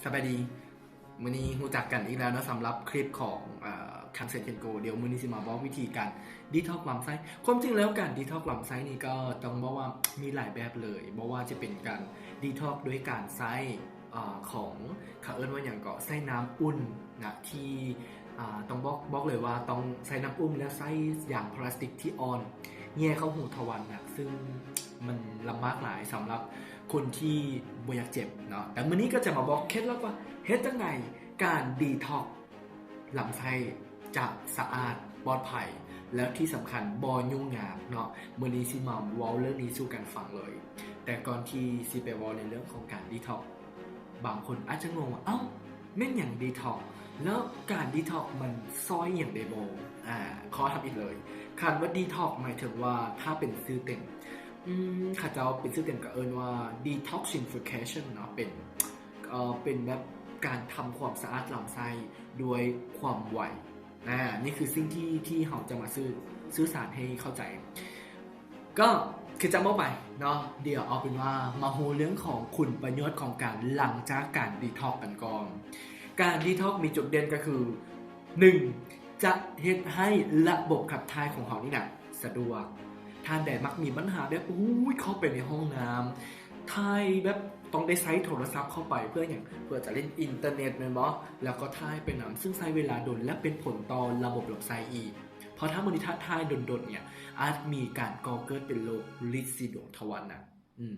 ສະບາຍດີ ມື້ນີ້ຮູ້ຈັກກັນອີກແລ້ວເນາະ ສຳລັບຄລິບຂອງ ເອີ ຄັງເຊັນເຄັນໂກ ດຽວມື້ນີ້ຊິມາບອກວິທີການດີທັອກລຳໄສ້. ຄວາມຈິງແລ້ວການດີທັອກລຳໄສ້ນີ້ກໍຕ້ອງບອກວ່າມີຫຼາຍແບບເລີຍ, ບໍ່ວ່າຈະເປັນການດີທັອກດ້ວຍການໃຊ້ ອາ ຂອງ ເຂົາເອີ້ນວ່າຫຍັງເກາະ ໃຊ້ນ້ຳອຸ່ນນະ ທີ່ ອາ ຕ້ອງບອກ ບອກເລີຍວ່າຕ້ອງໃຊ້ນ້ຳອຸ່ນ ແລະ ໃຊ້ຢາງພລາສຕິກທີ່ອ່ອນ ແຍ່ເຂົ້າຮູທະວານນະ ຊຶ່ງມັນລຳບາກຫຼາຍສຳລັບຄົນທີ່ບໍ່ຢາກເຈັບເນາະ. ແຕ່ມື້ນີ້ກໍຈະມາບອກເຄັດລັບວ່າເຮັດຈັ່ງໃດການດີທັອກລຳໄສ້ຈະສະອາດ, ປອດໄພ ແລ້ວທີ່ສຳຄັນບໍ່ຫຍຸ້ງຍາກເນາະ. ມື້ນີ້ຊິມາເວົ້າເລື່ອງນີ້ສູ່ກັນຟັງເລີຍ. ແຕ່ກ່ອນທີ່ຊິໄປເວົ້າໃນເລື່ອງຂອງການດີທັອກ ບາງຄົນອາດຈະງົງວ່າ ເອົ້າ ແມ່ນຫຍັງດີທັອກ ແລ້ວການດີທັອກມັນຊ່ອຍຫຍັງໄດ້ບໍ່? ອາ ຂໍທຳອິດເລີຍ ຄັນວ່າດີທັອກໝາຍເຖິງວ່າ ຖ້າເປັນຊື່ເຕັມ ອືມ ເຂົາເຈົ້າເປັນຊື່ເຕັມກໍເອີ້ນວ່າ detoxification ເນາະ ເປັນ ເອີ ເປັນແບບການທຳຄວາມສະອາດລຳໄສ້ດ້ວຍຄວາມໄວ. ອາ ນີ້ຄືສິ່ງທີ່ ທີ່ເຮົາຈະມາສື່ ສື່ສານໃຫ້ເຂົ້າໃຈ. ກໍຄືຈະເວົ້າໄປເນາະ ດຽວເອົາເປັນວ່າມາຮູ້ເລື່ອງຂອງຄຸນປະໂຫຍດຂອງການ ຫຼັງຈາກການດີທັອກກັນກ່ອນ. ການດີທັອກມີຈຸດເດັ່ນກໍຄື ໜຶ່ງ ຈະເຮັດໃຫ້ລະບົບຂັບຖ່າຍຂອງເຮົານີ້ນະສະດວກ. ທ່ານໃດມັກມີບັນຫາແບບ ໂອ້ຍ ເຂົ້າໄປໃນຫ້ອງນ້ຳ ຖ່າຍແບບຕ້ອງໄດ້ໃຊ້ໂທລະສັບເຂົ້າໄປ ເພື່ອຫຍັງ? ເພື່ອຈະຫຼິ້ນອິນເຕີເນັດແມ່ນບໍ່? ແລ້ວກໍຖ່າຍໄປນຳ ຊຶ່ງໃຊ້ເວລາດົນ ແລະ ເປັນຜົນຕໍ່ລະບົບລຳໄສ້ອີກ. ເພາະຖ້າມື້ນີ້ຖ້າຖ່າຍດົນໆ ເນີ້ຍ ອາດມີການກໍ່ເກີດເປັນໂລກລິດສີດວງທະວານໜັກ. ອືມ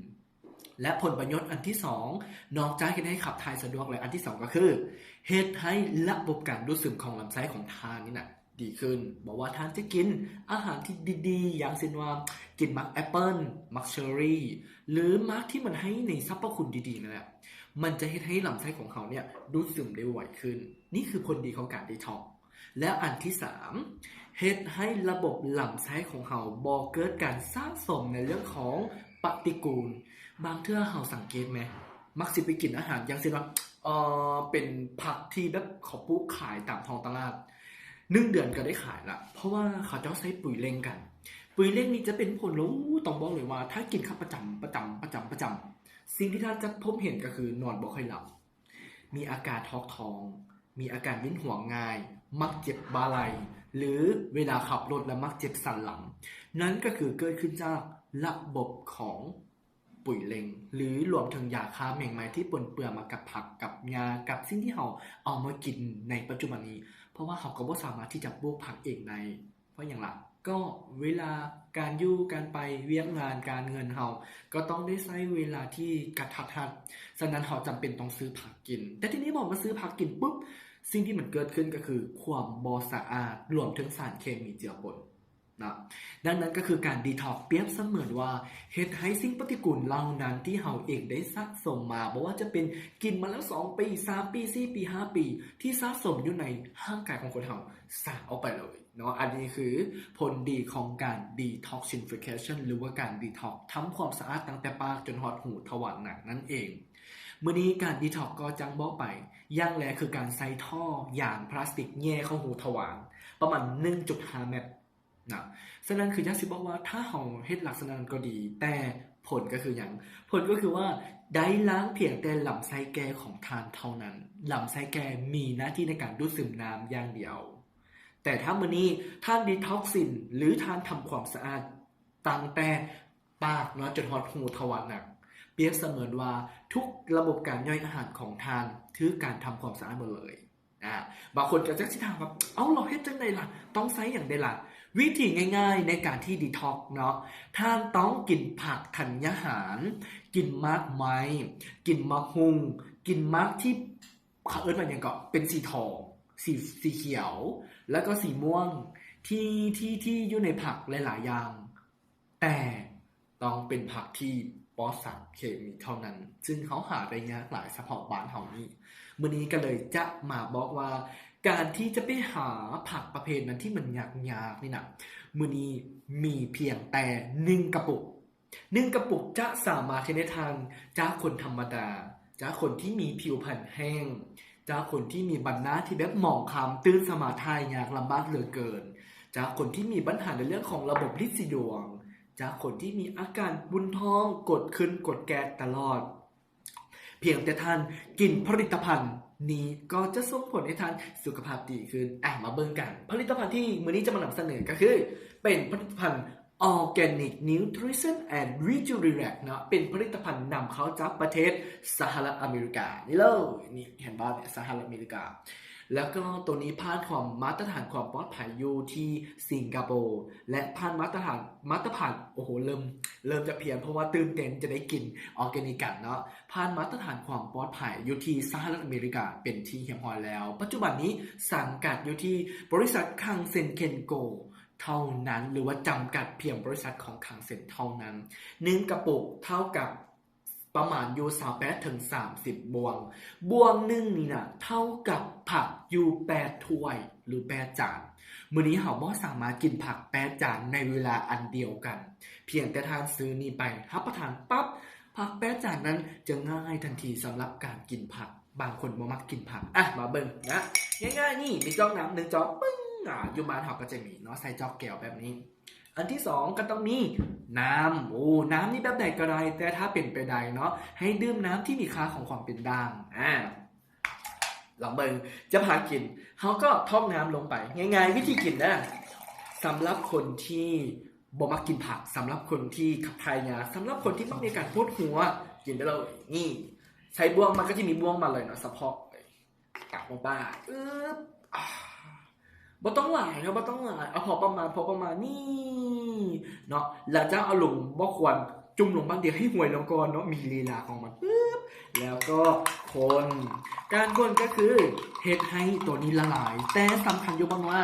ແລະ ຜົນປະໂຫຍດອັນທີສອງ ນອກຈາກເຮັດໃຫ້ຂັບຖ່າຍສະດວກແລ້ວ ອັນທີສອງກໍຄື ເຮັດໃຫ້ລະບົບການດູດຊຶມຂອງລຳໄສ້ຂອງທ່ານນີ້ນະດີຂຶ້ນ. ບໍ່ວ່າທ່ານຈະກິນອາຫານທີ່ດີໆ ຢ່າງເຊັ່ນວ່າ ກິນໝາກແອັບເປິ້ນ, ໝາກເຊີຣີ ຫຼື ໝາກທີ່ມັນໃຫ້ໃນສັບພະຄຸນດີໆ ນັ້ນແຫຼະ ມັນຈະເຮັດໃຫ້ລຳໄສ້ຂອງເຮົາເນີ້ຍດູດຊຶມໄດ້ໄວຂຶ້ນ. ນີ້ຄືຜົນດີຂອງການດີທັອກ. ແລ້ວອັນທີສາມ ເຮັດໃຫ້ລະບົບລຳໄສ້ຂອງເຮົາບໍ່ເກີດການສະສົມໃນເລື່ອງຂອງປະຕິກູນ. ບາງເທື່ອເຮົາສັງເກດແມ ມັກຊິໄປກິນອາຫານ ຢ່າງເຊັ່ນວ່າ ເອີ ເປັນຜັກທີ່ແບບເຂົາປູກຂາຍຕາມທ້ອງຕະຫຼາດ ໜຶ່ງເດືອນກໍໄດ້ຂາຍລະ ເພາະວ່າເຂົາເຈົ້າໃຊ້ປຸຍເລັ່ງກັນ. ປຸຍເລັ່ງນີ້ຈະເປັນຜົນ ໂອ້ ຕ້ອງບອກເລີຍວ່າ ຖ້າກິນເຂົ້າປະຈຳ ປະຈຳ ປະຈຳ ປະຈຳ ສິ່ງທີ່ທ່ານຈະພົບເຫັນກໍຄືນອນບໍ່ຄ່ອຍຫຼັບ. ມີອາການຖອກທ້ອງ, ມີອາການວິນຫົວງ່າຍ, ມັກເຈັບບ່າໄຫຼ່ ຫຼື ເວລາຂັບລົດແລ້ວມັກເຈັບສັນຫຼັງ. ນັ້ນກໍຄືເກີດຂຶ້ນຈາກລະບົບຂອງປຸຍເລັ່ງ ຫຼື ລວມເຖິງຢາຂ້າແມງໄມ້ທີ່ປົນເປື້ອນມາກັບຜັກ, ກັບຫຍ້າ, ກັບສິ່ງທີ່ເຮົາເອົາມາກິນໃນປັດຈຸບັນນີ້, ເພາະວ່າເຮົາກໍບໍ່ສາມາດທີ່ຈະປູກຜັກເອງໄດ້. ເພາະຫຍັງລະ? ກໍເວລາການຢູ່ການໄປ, ວຽກງານການເງິນເຮົາກໍຕ້ອງໄດ້ໃຊ້ເວລາທີ່ກະທັດຮັດ, ສະນັ້ນເຮົາຈຳເປັນຕ້ອງຊື້ຜັກກິນ. ແຕ່ທີນີ້ພໍມາຊື້ຜັກກິນປຸບ, ສິ່ງທີ່ມັນເກີດຂຶ້ນກໍຄືຄວາມບໍ່ສະອາດ, ລວມເຖິງສານເຄມີເຈືອປົນນະ. ດັ່ງນັ້ນກໍຄືການດີທັອກ ປຽບສະເໝືອນວ່າເຮັດໃຫ້ສິ່ງປະຕິກູນເຫຼົ່ານັ້ນທີ່ເຮົາເອງໄດ້ສະສົມມາ, ບໍ່ວ່າຈະເປັນກິນມາແລ້ວສອງປີ, ສາມປີ, ສີ່ປີ, ຫ້າປີ, ທີ່ສະສົມຢູ່ໃນຮ່າງກາຍຂອງຄົນເຮົາ ສາອອກໄປເລີຍເນາະ. ອັນນີ້ຄືຜົນດີຂອງການ detoxification ຫຼືວ່າການ detox ທຳຄວາມສະອາດຕັ້ງແຕ່ປາກຈົນຮອດຮູທະວານໜັກນັ້ນເອງ. ມື້ນີ້ການ detox ກໍຈັ່ງບອກໄປ, ຢ່າງແລກຄືການໃສ່ທໍ່ຢາງພລາສຕິກແຍ່ເຂົ້າຮູທະວານປະມານໜຶ່ງຈຸດຫ້າແມັດນະ. ສະນັ້ນຄືຢາກຊິບອກວ່າ ຖ້າເຮົາເຮັດລັກສະນະນັ້ນກໍດີ, ແຕ່ຜົນກໍຄືຫຍັງ? ຜົນກໍຄືວ່າໄດ້ລ້າງພຽງແຕ່ລຳໄສ້ແກ່ຂອງທ່ານເທົ່ານັ້ນ. ລຳໄສ້ແກ່ມີໜ້າທີ່ໃນການດູດຊຶມນ້ຳຢ່າງດຽວ. ແຕ່ຖ້າມື້ນີ້ທ່ານ detoxing ຫຼືທ່ານທຳຄວາມສະອາດຕັ້ງແຕ່ປາກເນາະ ຈົນຮອດຮູທະວານໜັກ, ປຽບສະເໝືອນວ່າທຸກລະບົບການຍ່ອຍອາຫານຂອງທ່ານຖືກການທຳຄວາມສະອາດໝົດເລີຍ. ອາ ບາງຄົນກໍຈັກຊິຖາມວ່າ ເອົ້າ ລາວເຮັດຈັ່ງໃດລະ? ຕ້ອງໃຊ້ຫຍັງແດ່ລະ? ວິທີງ່າຍໆໃນການທີ່ detox ເນາະ, ທ່ານຕ້ອງກິນຜັກທັນຍາຫານ, ກິນໝາກໄມ້, ກິນໝາກຫຸ່ງ, ກິນໝາກທີ່ ເຂົາເອີ້ນວ່າຫຍັງເກາະ ເປັນສີທອງ ສີ ສີຂຽວ ແລ້ວກໍສີມ່ວງ ທີ່ ທີ່ ທີ່ຢູ່ໃນຜັກຫຼາຍໆຢ່າງ, ແຕ່ຕ້ອງເປັນຜັກທີ່ປອດສານເຄມີເທົ່ານັ້ນ, ຊຶ່ງເຮົາຫາໄດ້ຍາກຫຼາຍ ສະເພາະບ້ານເຮົານີ້. ມື້ນີ້ກໍເລີຍຈະມາບອກວ່າ ການທີ່ຈະໄປຫາຜັກປະເພດນັ້ນທີ່ມັນຍາກໆນີ້ນະ, ມື້ນີ້ມີພຽງແຕ່ໜຶ່ງກະປຸກ. ໜຶ່ງກະປຸກຈະສາມາດເຮັດໃຫ້ທ່ານຈາກຄົນທຳມະດາ, ຈາກຄົນທີ່ມີຜິວພັນແຫ້ງ, ຈາກຄົນທີ່ມີບັນໜ້າທີ່ແບບໝອງຄາມ, ຕື່ນສາມາດຖ່າຍຍາກລຳບາກເຫຼືອເກີນ, ຈາກຄົນທີ່ມີບັນຫາໃນເລື່ອງຂອງລະບົບລິດສີດວງ, ຈາກຄົນທີ່ມີອາການວຸນທ້ອງ, ກົດຂຶ້ນ, ກົດແກດຕະຫຼອດ, ພຽງແຕ່ທ່ານກິນຜະລິດຕະພັນນີ້ກໍຈະສົ່ງຜົນໃຫ້ທ່ານສຸຂະພາບດີຂຶ້ນ. ອ່ະ ມາເບິ່ງກັນ. ຜະລິດຕະພັນທີ່ມື້ນີ້ຈະມານຳສະເໜີກໍຄືເປັນຜະລິດຕະພັນ Organic Nutrition and Rejuvenac ເນາະ, ເປັນຜະລິດຕະພັນນຳເຂົ້າຈາກປະເທດສະຫະລັດອາເມລິການີ້ເລີຍ. ນີ້ເຫັນບໍ່ ສະຫະລັດອາເມລິກາ. ແລ້ວກໍໂຕນີ້ຜ່ານຄວາມ ມາດຕະຖານຄວາມປອດໄພຢູ່ທີ່ສິງກະໂປ ແລະ ຜ່ານມາດຕະຖານ ມາດຕະຖານ ໂອ້ໂຫ ເລີ່ມ ເລີ່ມຈະພຽນ ເພາະວ່າຕື່ນເຕັ້ນຈະໄດ້ກິນ organic ກັນເນາະ. ຜ່ານມາດຕະຖານຄວາມປອດໄພຢູ່ທີ່ສະຫະລັດອາເມລິກາເປັນທີ່ຮຽບຮ້ອຍແລ້ວ. ປັດຈຸບັນນີ້ສັງກັດຢູ່ທີ່ບໍລິສັດຄັງເຊັນເຄັນໂກ ເທົ່ານັ້ນ ຫຼືວ່າຈຳກັດພຽງບໍລິສັດຂອງຄັງເຊັນເທົ່ານັ້ນ. ໜຶ່ງກະປຸກເທົ່າກັບປະມານຢູ່ຊາວແປດເຖິງສາມສິບບ່ວງ. ບ່ວງໜຶ່ງນີ້ນະ ເທົ່າກັບຜັກຢູ່ແປດຖ້ວຍ ຫຼື ແປດຈານ. ມື້ນີ້ເຮົາບໍ່ສາມາດກິນຜັກແປດຈານໃນເວລາອັນດຽວກັນ. ພຽງແຕ່ທ່ານຊື້ນີ້ໄປຮັບປະທານປັບ, ຜັກແປດຈານນັ້ນຈະງ່າຍທັນທີສຳລັບການກິນຜັກ. ບາງຄົນບໍ່ມັກກິນຜັກ. ອ່ະ ມາເບິ່ງນະ ງ່າຍໆ ນີ້ມີຈອກນ້ຳໜຶ່ງຈອກ ປຶ້ງ ອ່າ ຢູ່ບ້ານເຮົາກໍຈະມີເນາະ ໃສ່ຈອກແກ້ວແບບນີ້. ອັນທີສອງກໍຕ້ອງມີນ້ຳ. ໂອ້ ນ້ຳນີ້ແບບໃດກໍໄດ້ ແຕ່ຖ້າເປັນໄປໄດ້ເນາະ ໃຫ້ດື່ມນ້ຳທີ່ມີຄ່າຂອງຄວາມເປັນດ່າງ. ອ່າ ລອງເບິ່ງ ຈະພາກິນ ເຮົາກໍທອກນ້ຳລົງໄປ. ງ່າຍໆ ວິທີກິນເດີ ສຳລັບຄົນທີ່ ບໍ່ມັກກິນຜັກ, ສຳລັບຄົນທີ່ຂັບຖ່າຍຍາກ, ສຳລັບຄົນທີ່ມັກມີອາການປວດຫົວ ກິນໄດ້ເລີຍ. ນີ້ ໃສ່ບ່ວງ ມັນກໍຈະມີບ່ວງມາເລີຍເນາະ ສະເພາະ ຕັກລົງໄປ ອຶບ ອ່າ ບໍ່ຕ້ອງຫຼາຍເນາະ ບໍ່ຕ້ອງຫຼາຍ ເອົາພໍປະມານ ພໍປະມານ ນີ້ເນາະ. ຫຼັງຈາກເອົາລົງ ບໍ່ຄວນຈຸ່ມລົງບາດດຽວ ໃຫ້ຫວຍລົງກ່ອນເນາະ ມີລີລາຂອງມັນ ປຶບ ແລ້ວກໍຄົນ. ການຄົນກໍຄືເຮັດໃຫ້ໂຕນີ້ລະລາຍ, ແຕ່ສຳຄັນຢູ່ບ່ອນວ່າ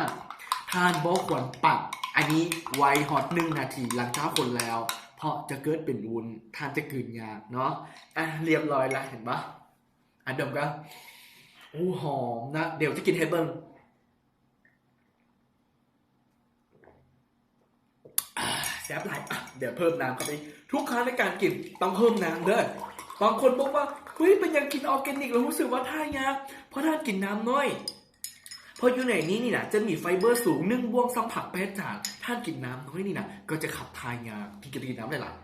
ທ່ານບໍ່ຄວນປັດອັນນີ້ໄວ້ຮອດໜຶ່ງນາທີຫຼັງຈາກຄົນແລ້ວ ເພາະຈະເກີດເປັນວຸ້ນ, ທ່ານຈະກືນຍາກເນາະ. ອ່ະ ລຽບຮ້ອຍລະ ເຫັນບໍ່? ອ່ະ ດົມກ່ອນ. ໂອ້ ຫອມນະ, ດຽວຈະກິນໃຫ້ເບິ່ງ. ອາ ແຊບຫຼາຍ. ອາ ດຽວເພີ່ມນ້ຳເຂົ້າໄປ. ທຸກຄັ້ງໃນການກິນຕ້ອງເພີ່ມນ້ຳເດີ. ບາງຄົນບອກວ່າ ເຮີ້ຍ ເປັນຫຍັງກິນອໍແກນິກແລ້ວຮູ້ສຶກວ່າຖ່າຍຍາກ? ເພາະທ່ານກິນນ້ຳໜ້ອຍ. ເພາະຢູ່ໃນນີ້ນີ້ນະ ຈະມີໄຟເບີສູງ ໜຶ່ງບວກສຳຜັກແປດຈານ. ທ່ານກິນນ້ຳນ້ອຍນີ້ນະ ກໍຈະຂັບຖ່າຍຍາກ. ກິນ ກິນ ກິນນ້ຳຫຼາຍໆ.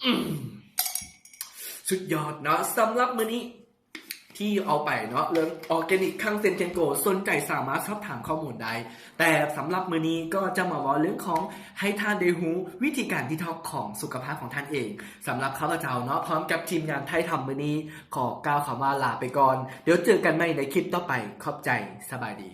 ອືມ ສຸດຍອດເນາະ ສຳລັບມື້ນີ້ທີ່ເອົາໄປເນາະ ເລື່ອງ Organic ຄັງເຊັນ Kengo ສົນໃຈສາມາດສອບຖາມຂໍ້ມູນໄດ້. ແຕ່ສຳລັບມື້ນີ້ກໍຈະມາເວົ້າເລື່ອງຂອງ ໃຫ້ທ່ານໄດ້ຮູ້ວິທີການ detox ຂອງສຸຂະພາບຂອງທ່ານເອງ. ສຳລັບຂ້າພະເຈົ້າເນາະ ພ້ອມກັບທີມງານຖ່າຍທຳມື້ນີ້ ຂໍກ່າວຄຳວ່າລາໄປກ່ອນ. ດຽວເຈີກັນໃໝ່ໃນຄລິບຕໍ່ໄປ. ຂອບໃຈ. ສະບາຍດີ.